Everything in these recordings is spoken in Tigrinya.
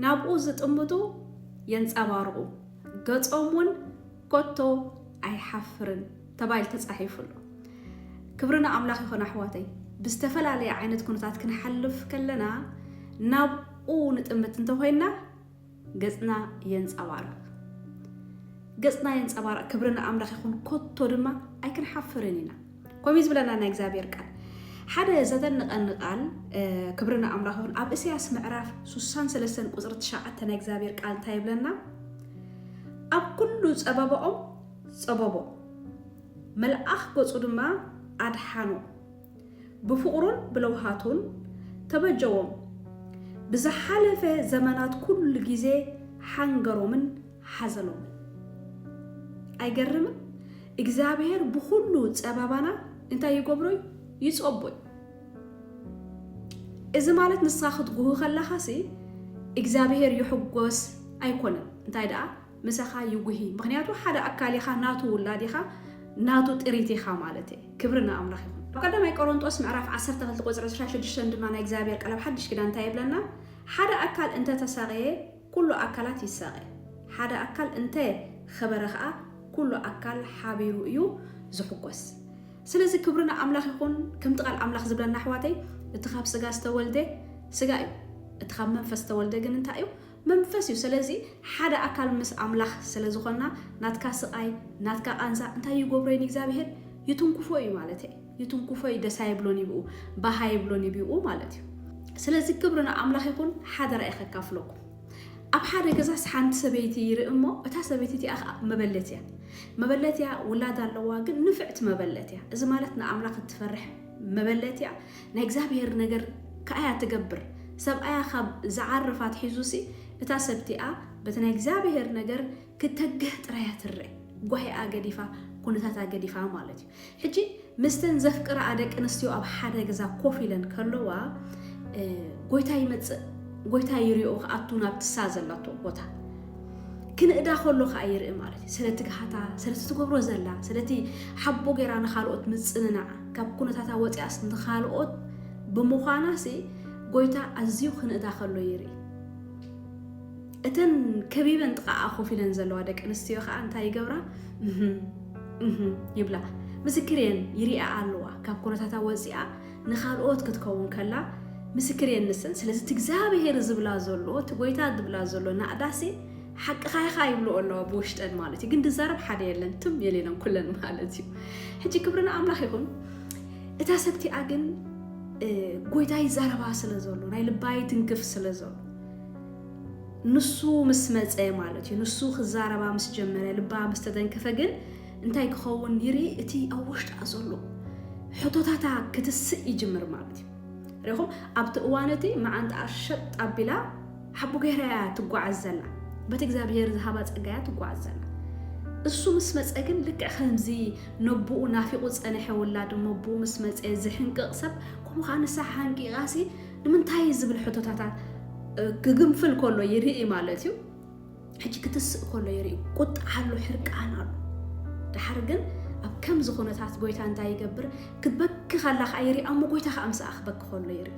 ናብኡ ዝጥምቱ የንጸባርቑ፣ ገጾም እውን ኮቶ ኣይሓፍርን ተባሂሉ ተጻሒፉ ኣሎ። ክብሪ ንኣምላኽ ይኹን ኣሕዋተይ። ብዝተፈላለየ ዓይነት ኩነታት ክንሓልፍ ከለና ናብኡ ንጥምት እንተኾይንና ገጽና የንጸባርቕ። ገጽና የንጸባርቕ። ክብሪ ንኣምላኽ ይኹን፣ ኮቶ ድማ ኣይክንሓፍርን ኢና። ከምኡ እዩ ዝብለና ናይ እግዚኣብሔር ቃል። ሓደ ዘደንቐኒ ቃል፣ ክብሪ ንኣምላኽ ይኹን፣ ኣብ እስያስ ምዕራፍ ሱሳን ሰለስተን ቁጽሪ ትሽዓተ ናይ እግዚኣብሔር ቃል እንታይ ይብለና? ኣብ ኩሉ ጸበባኦም ጸበቦ፣ መልኣኽ ገጹ ድማ ኣድሓኖ፣ ብፍቕሩን ብለውሃቱን ተበጀዎም፣ ብዝሓለፈ ዘመናት ኩሉ ግዜ ሓንገሮምን ሓዘኖምን። ኣይገርምን? እግዚኣብሔር ብኹሉ ጸባባና እንታይ ይገብሮ እዩ? ይጸቦ እዩ። እዚ ማለት ንስኻ ክትጉህ ከለኻሲ እግዚኣብሔር ይሕጎስ ኣይኮነን። እንታይ ደኣ ምሳኻ ይጉሂ። ምኽንያቱ ሓደ ኣካል ኢኻ፣ ናቱ ውላድ ኢኻ፣ ናቱ ጥሪት ኢኻ ማለት እዩ። ክብሪ ንኣምላኽ ይኹን። ኣብ ቀዳማይ ቆሮንጦስ ምዕራፍ ዓሰርተ ክልተ ቁጽሪ ዕስራን ሽዱሽተን ድማ ናይ እግዚኣብሔር ቃል ኣብ ሓድሽ ኪዳን እንታይ ይብለና? ሓደ ኣካል እንተ ተሳቐየ ኩሉ ኣካላት ይሳቐ። ሓደ ኣካል እንተ ኸበረ ኸኣ ኩሉ ኣካል ሓቢሩ እዩ ዝሕጎስ። ስለዚ ክብሪ ንኣምላኽ ይኹን። ከምቲ ቃል ኣምላኽ ዝብለና ኣሕዋተይ፣ እቲ ካብ ስጋ ዝተወልደ ስጋ እዩ፣ እቲ ካብ መንፈስ ዝተወልደ ግን እንታይ እዩ? መንፈስ እዩ። ስለዚ ሓደ ኣካል ምስ ኣምላኽ ስለ ዝኾንና ናትካ ስቓይ፣ ናትካ ቃንዛ እንታይ ይገብሮ እዩ ንእግዚኣብሔር? ይትንክፎ እዩ ማለት እዩ። ይትንክፎ እዩ፣ ደስ ኣይብሎን ይብኡ፣ ባህ ኣይብሎን ይብኡ ማለት እዩ። ስለዚ ክብሪ ንኣምላኽ ይኹን። ሓደራ እየ ከካፍለኩም። ኣብ ሓደ ገዛስ ሓንቲ ሰበይቲ ይርኢ እሞ እታ ሰበይቲ እቲኣ ኸዓ መበለት እያ። መበለት እያ፣ ውላድ ኣለዋ፣ ግን ንፍዕቲ መበለት እያ። እዚ ማለት ንኣምላኽ እትፈርሕ መበለት እያ። ናይ እግዚኣብሔር ነገር ከኣ እያ ትገብር። ሰብኣያ ካብ ዝዓርፍ ኣትሒዙሲ እታ ሰብ እቲኣ በቲ ናይ እግዚኣብሔር ነገር ክተግህ ጥራይ እያ ትረአ። ጓሂኣ ገዲፋ፣ ኩነታታ ገዲፋ ማለት እዩ። ሕጂ ምስተን ዘፍቅራኣ ደቂ ኣንስትዮ ኣብ ሓደ ገዛ ኮፍ ኢለን ከለዋ፣ እ፣ ጎይታ ይመጽእ፣ ጎይታ ይሪኦ ክኣቱ ናብቲ እሳ ዘላቶ ቦታ። ክንእዳ ከሎ ከኣ ይርኢ ማለት እዩ። ስለ ትግሃታ፣ ስለቲ ትገብሮ ዘላ፣ ስለቲ ሓቦ ገይራ ንኻልኦት ምጽንናዓ፣ ካብ ኩነታታ ወጺኣስ ንኻልኦት ብምዃናሲ ጎይታ ኣዝዩ ክንእዳ ከሎ ይርኢ። እተን ከቢበን ጥቓኣ ኮፍ ኢለን ዘለዋ ደቂ ኣንስትዮ ከኣ እንታይ ይገብራ? እህም፣ እህም ይብላ። ምስክር እየን፣ ይሪኣ ኣለዋ። ካብ ኩነታታ ወጺኣ ንኻልኦት ክትከውን ከላ ምስክር እየን ንሰን። ስለዚ እቲ እግዚኣብሔር ዝብላ ዘሎ፣ እቲ ጎይታ ዝብላ ዘሎ ናእዳሲ ሓቅኻ ኢኻ ይብልኦ ኣለዋ ብውሽጠን ማለት እዩ። ግን ዝዛረብ ሓደ የለን፣ ትም የሌለን ኩለን ማለት እዩ። ሕጂ ክብሪ ንኣምላኽ ይኹን። እታ ሰብቲኣ ግን፣ እ፣ ጎይታ ይዛረባ ስለ ዘሎ፣ ናይ ልባ ይትንክፍ ስለ ዘሎ፣ ንሱ ምስ መጸ ማለት እዩ፣ ንሱ ክዛረባ ምስ ጀመረ፣ ልባ ምስ ተተንከፈ ግን እንታይ ክኸውን ይርኢ? እቲ ኣብ ውሽጣ ዘሎ ሕቶታታ ክትስእ ይጅምር ማለት እዩ። ሪኹም፣ ኣብቲ እዋን እቲ መዓንጣኣ ሸጥ ኣቢላ ሓቡ ገይራ እያ ትጓዓዝ ዘላ። በቲ እግዚኣብሔር ዝሃባ ጸጋ እያ ትጓዓዝ ዘላ። እሱ ምስ መጸ ግን ልክዕ ከምዚ ነቦኡ ናፊቑ ዝጸንሐ ውላድ እሞ ኣቦኡ ምስ መጸ ዝሕንቅቕ ሰብ፣ ከምኡ ኸዓ ንሳ ሓንቂቓሲ ንምንታይ ዝብል ሕቶታታት፣ እ፣ ክግንፍል ከሎ ይርኢ ማለት እዩ። ሕጂ ክትስእ ከሎ ይርኢ። ቁጥዓ ኣሎ፣ ሕርቃን ኣሎ። ደሓር ግን ኣብ ከምዚ ኩነታት ጎይታ እንታይ ይገብር? ክትበኪ ከላ ኸዓ ይርኢ፣ እሞ ጎይታ ኸዓ ምስኣ ክበኪ ከሎ ይርኢ።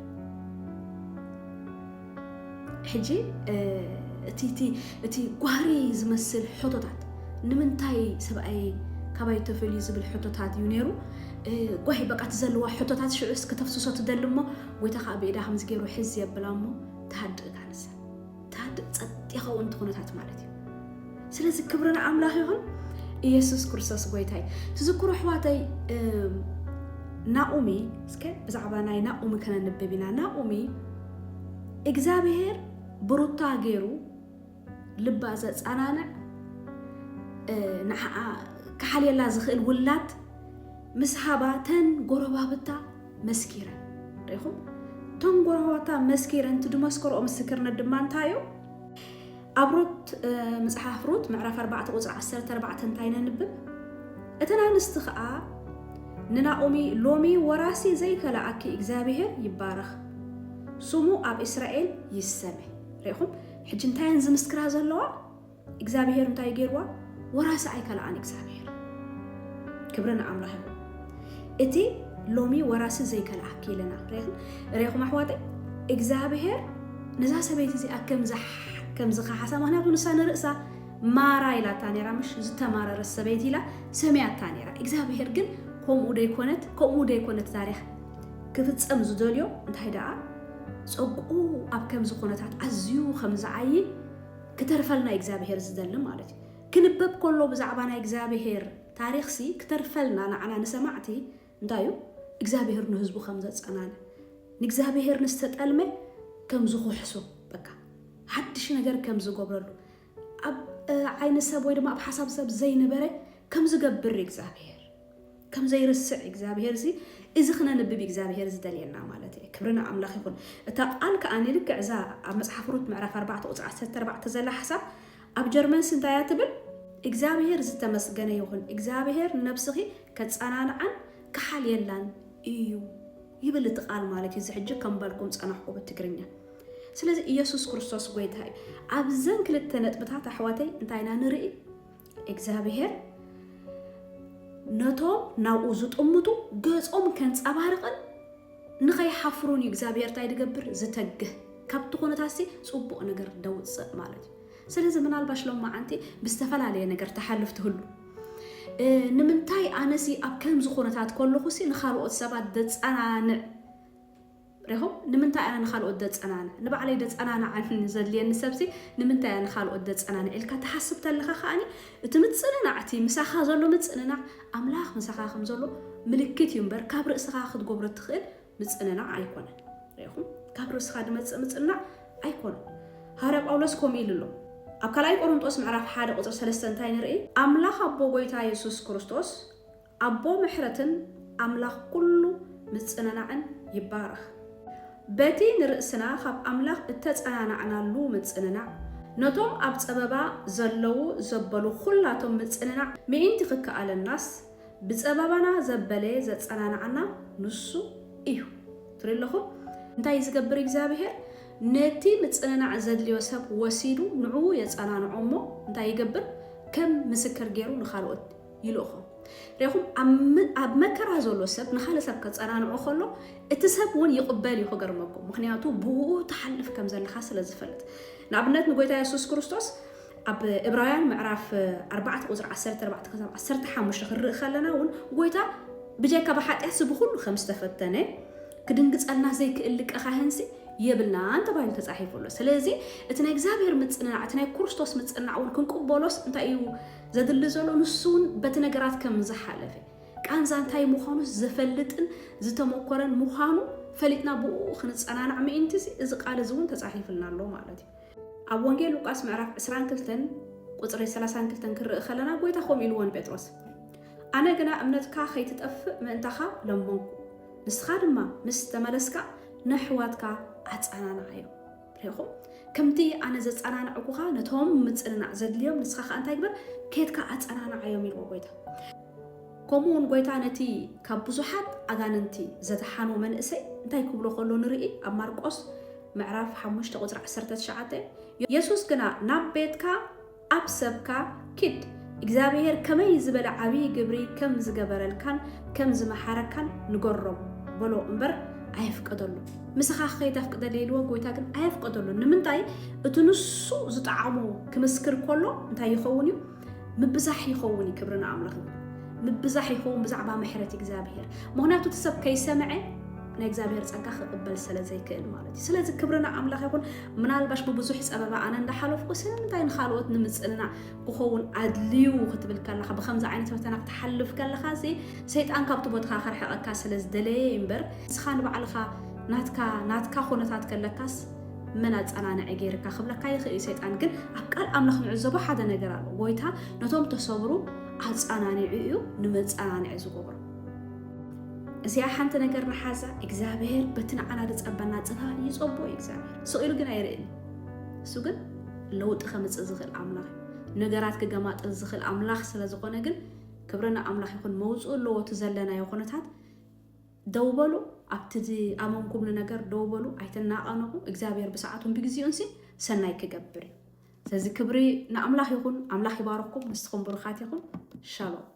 ሕጂ፣ እ፣ እቲ፣ እቲ፣ እቲ ጓህሪ ዝመስል ሕቶታት፣ ንምንታይ ሰብኣይ ካባይ ተፈልዩ ዝብል ሕቶታት እዩ ነይሩ። እ፣ ጓሂ በቃ እቲ ዘለዋ ሕቶታት ሽዑስ ከተፍስሶ ትደሊ እሞ፣ ጎይታ ኸዓ ብኢዳ ከምዚ ገይሩ ሕዝ የብላ እሞ፣ ትሃድእ እታ ንሳ። ትሃድእ፣ ጸጥ ይኸውን እቲ ኩነታት ማለት እዩ። ስለዚ ክብሪ ንኣምላኽ ይኹን። ኢየሱስ ክርስቶስ ጎይታይ። ትዝክሩ ኣሕዋተይ፣ እም፣ ናኦሚ፣ እስከ ብዛዕባ ናይ ናኦሚ ከነንብብ ኢና። ናኦሚ እግዚኣብሔር ብሩታ ገይሩ ልባ ዘጸናንዕ፣ እ፣ ንዓኣ ክሓልየላ ዝኽእል ውላድ ምስ ሃባ፣ ተን ጎረባብታ መስኪረን። ሪኹም? ተን ጎረባብታ መስኪረን፣ እቲ ድመስከርኦ ምስክርነት ድማ እንታይ እዩ? ኣብ ሩት፣ እ፣ መጽሓፍ ሩት ምዕራፍ ኣርባዕተ ቁጽሪ ዓሰርተ ኣርባዕተ እንታይ ነንብብ? እተን ኣንስቲ ኸኣ ንናኦሚ፣ "ሎሚ ወራሲ ዘይከላኣኪ እግዚኣብሔር ይባረኽ፣ ስሙ ኣብ እስራኤል ይሰመ።" ሪኹም? ሕጂ እንታይ እየን ዝምስክራ ዘለዋ? እግዚኣብሔር እንታይ ገይርዋ? ወራሲ ኣይከላኣን እግዚኣብሔር። ክብሪ ንኣምላኽ ይኹን። እቲ ሎሚ ወራሲ ዘይከላኣኪ ኢለና። ሪኹም? ሪኹም ኣሕዋተይ? እግዚኣብሔር ነዛ ሰበይቲ እዚኣ ከምዚ ከምዚ ከሓሳ፣ ምክንያቱ ንሳ ንርእሳ ማራ ኢላታ ነይራ፣ ምሽ ዝተማረረ ሰበይቲ ኢላ ሰሚያታ ነይራ። እግዚኣብሔር ግን ከምኡ ደይኮነት፣ ከምኡ ደይኮነት ታሪኽ ክፍጸም ዝደልዮ እንታይ ደኣ ጸጉኡ ኣብ ከምዚ ኩነታት ኣዝዩ ከምዝዓይ ክተርፈልና እግዚኣብሔር ዝደሊ ማለት እዩ። ክንበብ ከሎ ብዛዕባ ናይ እግዚኣብሔር ታሪኽሲ ክተርፈልና ንዓና ንሰማዕቲ እንታይ እዩ እግዚኣብሔር ንህዝቡ ከም ዘጸናነ ንእግዚኣብሔር ንዝተጠልመ ከም ዝኩሕሶ በቃ ሓድሽ ነገር ከም ዝገብረሉ ኣብ ዓይኒ ሰብ ወይ ድማ ኣብ ሓሳብ ሰብ ዘይነበረ ከም ዝገብር እግዚኣብሔር ከም ዘይርስዕ እግዚኣብሔር እዚ እዚ ክነንብብ እግዚኣብሔር ዝደልየና ማለት እዩ። ክብሪ ንኣምላኽ ይኹን። እታ ቃል ከኣ ልክዕ እዛ ኣብ መጽሓፍ ሩት ምዕራፍ ኣርባዕተ ቁጽሪ ዓሰርተ ኣርባዕተ ዘላ ሓሳብ ኣብ ጀርመንስ እንታይ እያ ትብል? እግዚኣብሔር ዝተመስገነ ይኹን፣ እግዚኣብሔር ንነብስኺ ከጸናንዓን ክሓልየላን እዩ ይብል እቲ ቃል ማለት እዩ። እዚ ሕጂ ከም በልኩም ጸናሕኩ ብትግርኛ። ስለዚ ኢየሱስ ክርስቶስ ጎይታ እዩ። ኣብዘን ክልተ ነጥብታት ኣሕዋተይ እንታይ ኢና ንርኢ? እግዚኣብሔር ነቶም ናብኡ ዝጥምቱ ገጾም ከንጸባርቕን ንኸይሓፍሩን እዩ እግዚኣብሔር እንታይ ዝገብር ዝተግህ ካብቲ ኩነታትሲ ጽቡቕ ነገር ደውፅእ ማለት እዩ። ስለዚ ምናልባሽ ሎማዓንቲ ብዝተፈላለየ ነገር ትሓልፍ ትህሉ። ንምንታይ ኣነሲ ኣብ ከምዚ ኩነታት ከለኹሲ ንኻልኦት ሰባት ደፀናንዕ ሪኹም ንምንታይ ኣነ ንኻልኦት ደፀናንዕ ንባዕለይ ደፀናንዓን ዘድልየኒ ሰብሲ ንምንታይ ኣነ ንኻልኦት ደፀናንዕ ኢልካ ትሓስብ ተለኻ ከዓኒ እቲ ምፅንናዕ እቲ ምሳኻ ዘሎ ምፅንናዕ ኣምላኽ ምሳኻ ከም ዘሎ ምልክት እዩ እምበር ካብ ርእስኻ ክትገብሮ እትኽእል ምፅንናዕ ኣይኮነን። ሪኹም ካብ ርእስኻ ድመፅእ ምፅንናዕ ኣይኮነን። ሃዋርያ ጳውሎስ ከምኡ ኢሉ ኣሎ ኣብ ካልኣይ ቆሮንጦስ ምዕራፍ ሓደ ቁፅሪ ሰለስተ እንታይ ንርኢ? ኣምላኽ ኣቦ ጎይታ የሱስ ክርስቶስ ኣቦ ምሕረትን ኣምላኽ ኩሉ ምጽንናዕን ይባረኽ። በቲ ንርእስና ካብ ኣምላኽ እተጸናናዕናሉ ምጽንናዕ፣ ነቶም ኣብ ጸበባ ዘለዉ ዘበሉ ኩላቶም ምጽንናዕ ምእንቲ ክከኣለናስ፣ ብጸበባና ዘበለ ዘጸናንዓና ንሱ እዩ። ትርኢ ኣለኹም? እንታይ ዝገብር እግዚኣብሔር? ነቲ ምጽንናዕ ዘድልዮ ሰብ ወሲዱ ንዕኡ የጸናንዖ እሞ እንታይ ይገብር? ከም ምስክር ገይሩ ንኻልኦት ይልእኾ። ሪኹም ኣብ መከራ ዘሎ ሰብ ንኻልእ ሰብ ከጸናንዖ ከሎ እቲ ሰብ እውን ይቕበል እዩ። ክገርመኩም ምክንያቱ ብኡ ትሓልፍ ከም ዘለኻ ስለ ዝፈልጥ። ንኣብነት ንጎይታ የሱስ ክርስቶስ ኣብ እብራውያን ምዕራፍ ኣርባዕተ ቁፅሪ ዓሰርተ ኣርባዕተ ክሳብ ዓሰርተ ሓሙሽተ ክንርኢ ከለና እውን ጎይታ ብጀካ ብሓጢኣት ብኩሉ ከም ዝተፈተነ ክድንግጸልና ዘይክእል ሊቀ ካህንሲ የብልናን ተባሂሉ ተጻሒፉ ኣሎ። ስለዚ እቲ ናይ እግዚኣብሔር ምጽንናዕ እቲ ናይ ክርስቶስ ምጽንናዕ እውን ክንቅበሎስ እንታይ እዩ ዘድሊ ዘሎ? ንሱ እውን በቲ ነገራት ከም ዝሓለፈ ቃንዛ እንታይ ምዃኑ ዝፈልጥን ዝተመኮረን ምዃኑ ፈሊጥና ብኡ ክንጸናናዕ ምእንቲ እዚ ቃል እዚ እውን ተጻሒፍልና ኣሎ ማለት እዩ። ኣብ ወንጌል ሉቃስ ምዕራፍ ዕስራን ክልተን ቁጽሪ ሰላሳን ክልተን ክንርኢ ከለና ጎይታ ከምኡ ኢልዎ ንጴጥሮስ ኣነ ግና እምነትካ ከይትጠፍእ ምእንታኻ ለመንኩ፣ ንስኻ ድማ ምስ ተመለስካ ነሕዋትካ ኣጸናንዓዮም። ርኢኹም? ከምቲ ኣነ ዘጸናንዕኩኻ ነቶም ምጽንናዕ ዘድልዮም ንስኻ ከኣ እንታይ ግበር? ኬድካ ኣጸናንዓዮም ኢልዎ ጎይታ። ከምኡ እውን ጎይታ ነቲ ካብ ብዙሓት ኣጋንንቲ ዘተሓኖ መንእሰይ እንታይ ክብሎ ከሎ ንርኢ ኣብ ማርቆስ ምዕራፍ ሓሙሽተ ቁጽሪ ዓሰርተ ትሽዓተ የሱስ ግና ናብ ቤትካ ኣብ ሰብካ ኪድ እግዚኣብሔር ከመይ ዝበለ ዓብዪ ግብሪ ከም ዝገበረልካን ከም ዝመሓረካን ንገሮም በሎ እምበር ኣየፍቀደሉ። ምሳኻ ከይተፍቅደለ ኢልዎ ጎይታ ግን ኣየፍቀደሉ። ንምንታይ? እቲ ንሱ ዝጠዓሞ ክምስክር ከሎ እንታይ ይኸውን እዩ? ምብዛሕ ይኸውን እዩ። ክብሪ ንኣምላኽ ይኹን። ምብዛሕ ይኸውን ብዛዕባ ምሕረት እግዚኣብሔር። ምክንያቱ እቲ ሰብ ከይሰምዐ ናይ እግዚኣብሔር ጸጋ ክቕበል ስለ ዘይክእል ማለት እዩ። ስለዚ ክብሪ ንኣምላኽ ይኹን። ምናልባሽ ብብዙሕ ጸበባ ኣነ እንዳሓለፍኩ ስለምንታይ ንኻልኦት ንምጽንናዕ ክኸውን ኣድልዩ ክትብል ከለኻ ብከምዚ ዓይነት ፈተና ክትሓልፍ ከለኻ እዚ ሰይጣን ካብቲ ቦታኻ ክርሕቐካ ስለ ዝደለየ እዩ እምበር ንስኻ ንባዕልኻ ናትካ ናትካ ኩነታት ከለካስ መን ኣጸናንዐ ገይርካ ክብለካ ይኽእል እዩ ሰይጣን። ግን ኣብ ቃል ኣምላኽ ንዕዘቦ ሓደ ነገር ኣሎ። ጎይታ ነቶም ተሰብሩ ኣጸናኒዑ እዩ ንመጸናንዒ ዝገብሮ። እዚኣ ሓንቲ ነገር ንሓዛ እግዚኣብሔር በቲ ንዓና ዝጸበና ጽፋ ይጸቦ እዩ እግዚኣብሔር ስቕ ኢሉ ግን ኣይርእን። እሱ ግን ለውጢ ከምጽእ ዝኽእል ኣምላኽ እዩ። ነገራት ክገማጥል ዝኽእል ኣምላኽ ስለ ዝኾነ ግን ክብሪ ንኣምላኽ ይኹን። መውጽኡ ኣለዎ እቲ ዘለናዮ ኩነታት ደው በሉ። ኣብቲ ዝኣመንኩምሉ ነገር ደው በሉ። ኣይትናቐነቑ። እግዚኣብሔር ብሰዓቱን ብግዜኡን ሲ ሰናይ ክገብር እዩ። ስለዚ ክብሪ ንኣምላኽ ይኹን። ኣምላኽ ይባረኩም። ንስኹም ብሩኻት ኢኹም። ሻሎም።